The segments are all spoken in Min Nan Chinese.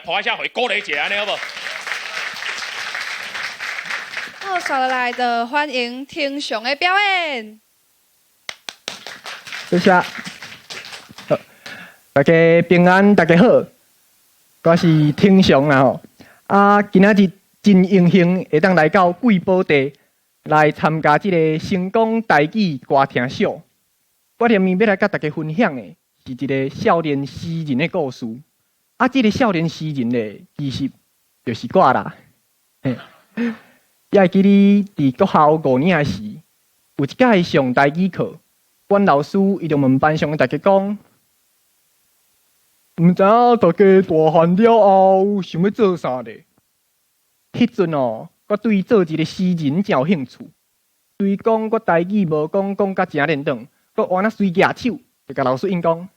拍聲予伊鼓勵一下，按呢好無？好，紲落來就歡迎庭雄的表演。謝謝。好，大家平安，大家好，我是庭雄啦吼。啊，今仔日真榮幸會當來到貴寶地來參加這个成功台語歌聽秀。我裡面欲來佮大家分享的是一个少年詩人的故事。啊，這个少年詩人咧，其實就是我啦。嘿，猶會記得佇國校五年時，有一擺上台語課，阮老師伊就問班上的大家講：毋知影大家大漢了後想欲做啥咧？彼陣哦，我對做一个詩人誠有興趣。雖講我台語無講講甲誠輪轉，閣換啊隨舉手，就共老師應講：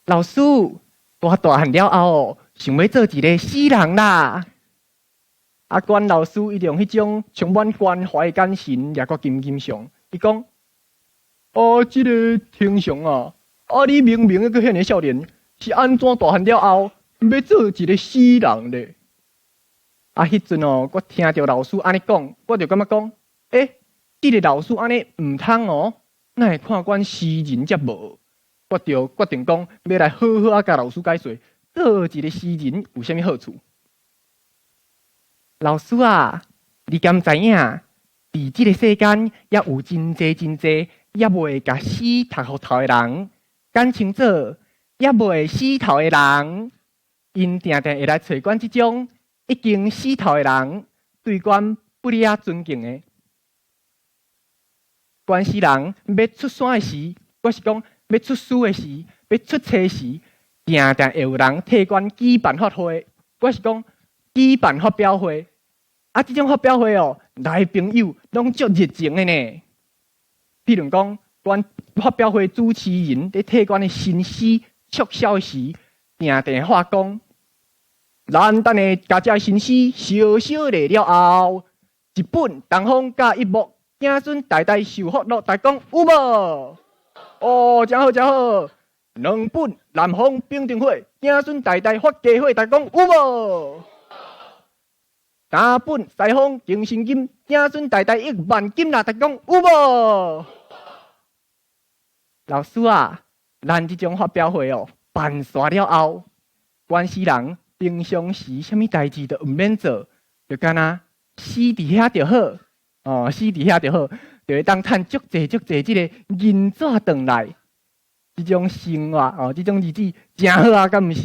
老師，我大漢了後想欲做一个詩人啦！啊，阮老師伊就用彼種充滿關懷的眼神，掠我金金上，伊講：哦，這个庭雄啊，啊你明明閣遐爾少年，是按怎大漢了後欲做一个詩人咧？啊，彼陣哦，我聽著老師按呢講，我就感覺講，欸，這个老師按呢毋通哦，哪會看阮詩人遮無？我就決定講，欲來好好仔共老師解說，做一个詩人有啥物好處。老師啊，你敢知影？佇這个世間，猶有真濟真濟猶未共死讀予透的人，簡稱做猶未死透的人，𪜶定定會來揣阮這種已經死透的人，對阮不離仔尊敬的。原始人欲出山的時，我是講欲出書的時，欲出冊時，定定會有人替阮舉辦法會，我是講舉辦發表會。啊，這種發表會哦，來的朋友攏足熱情的呢。譬如講，阮發表會主持人咧替阮的新詩促銷時，定定喊講：咱等下共這新詩燒燒賣了後，一本東方佮一木子孫代代受福樂，大家講有無？哦，誠好誠好。兩本南方平定會子孫代代發家伙，大家講有無？三本西方精神金，子孫代代億萬金啦！大家講有無？老師啊，咱這種發表會哦，辦煞了後，原始人平常時啥物代誌都毋免做，就敢若死佇遐就好，哦，死佇遐就好，就會當趁足濟足濟這个銀紙轉來，這種生活哦，這種日子誠好啊，敢毋是？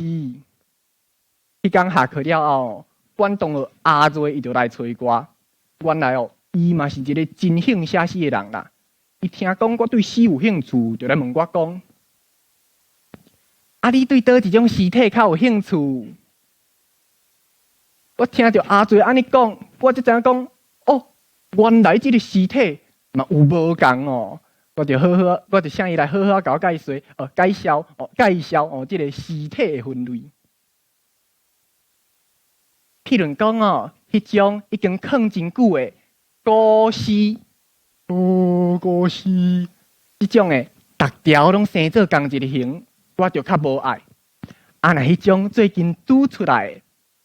彼工下課了後，阮同學阿瑞伊就來揣我，原來哦，伊嘛是一个真興寫詩的人啦。伊聽講我對詩有興趣，就來問我講：啊，你對佗一種屍體較有興趣？我聽著阿瑞按呢講，我才知影講，哦，原來這个屍體嘛有無仝哦。我就好好，我就請伊來好好共我解說，哦，介紹，哦，介紹哦，這个屍體的分類。譬如講哦，彼種已經囥真久的古屍，哦，古屍，這種的，逐條攏生做仝一个形，我就較無愛。啊，若彼種最近拄出來的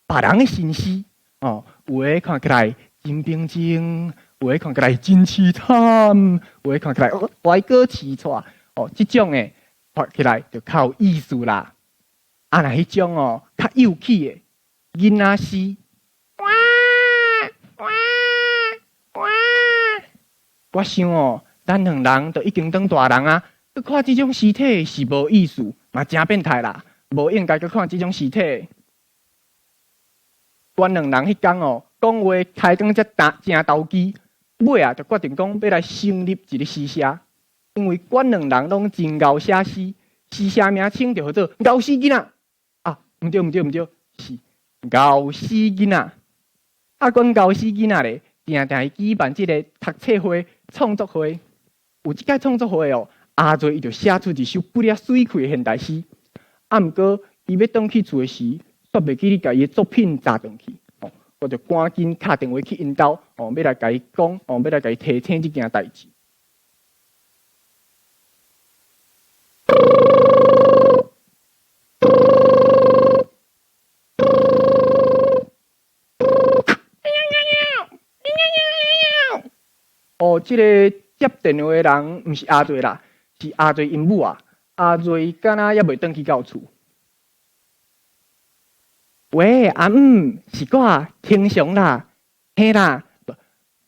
別人的新詩，哦，有的看起來真平靜，有的看起來真淒慘，有的看起來哦，歪哥淒慘，哦，這種的看起來就較有意思啦。啊，若彼種哦，較幼齒的囡仔詩，哇哇哇！我想哦，咱兩人都已經當大人啊，閣看這種屍體是無意思，嘛誠變態啦，無應該閣看這種屍體。阮兩人彼工哦，講話開講才誠投機，尾仔就決定講欲來成立一个詩社，因為阮兩人攏真𠢕寫詩，詩社名稱就號做𠢕死囡仔。啊，毋對毋對毋對，是𠢕死囡仔。啊，阮𠢕死囡仔咧，定定會舉辦這个讀冊會、創作會。有這擺創作會哦，阿瑞伊就寫出一首不了媠氣的現代詩。啊，毋過伊欲轉去厝的時，煞袂記得共伊的作品紮轉去。哦，我就趕緊敲電話去𪜶兜，哦，欲來共伊講，哦，欲來共伊提醒這件代誌。哦，這个接電話的人毋是阿瑞啦，是阿瑞𪜶母啊。阿瑞敢若猶未轉去到厝。喂，阿姆，是我天祥啦，嘿啦，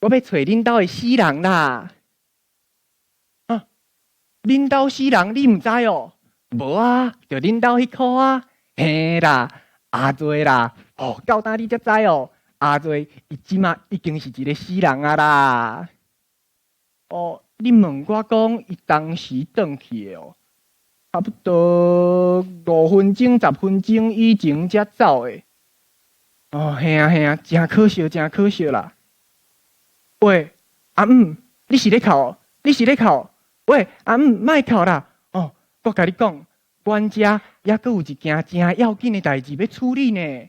我欲揣恁兜的死人啦。啊，恁兜死人你毋知哦？無啊，就恁兜彼箍啊，嘿啦，阿瑞啦，哦，到今你才知哦，阿瑞伊這馬已經是一个死人啊啦。哦，你問我講，伊當時轉去的哦，差不多5分鐘、10分鐘以前才走的。哦，嘿啊嘿啊，誠可惜，誠可惜啦。喂，阿姆，你是咧哭？你是咧哭？喂，阿姆，莫哭啦！哦，我共你講，阮遮猶閣有一件誠要緊的代誌欲處理呢，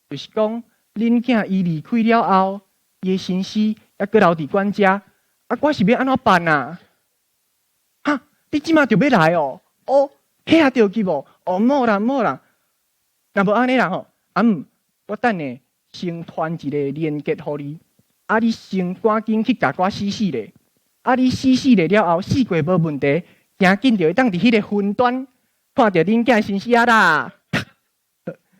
就是講，恁囝伊離開了後，伊的身屍猶閣留佇阮遮，啊，我是欲按怎辦啊？哈，你這馬就欲來哦？哦，遐著急無？哦，莫啦莫啦，若無按呢啦吼，阿姆，我等下先傳一個連結予你，啊，你先趕緊去共我試試咧。啊，你試試咧了後，試過無問題，誠緊就會當佇彼個雲端看著恁囝身屍仔啦。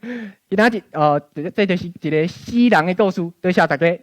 今仔日哦，這就是一个死人的故事，多謝大家。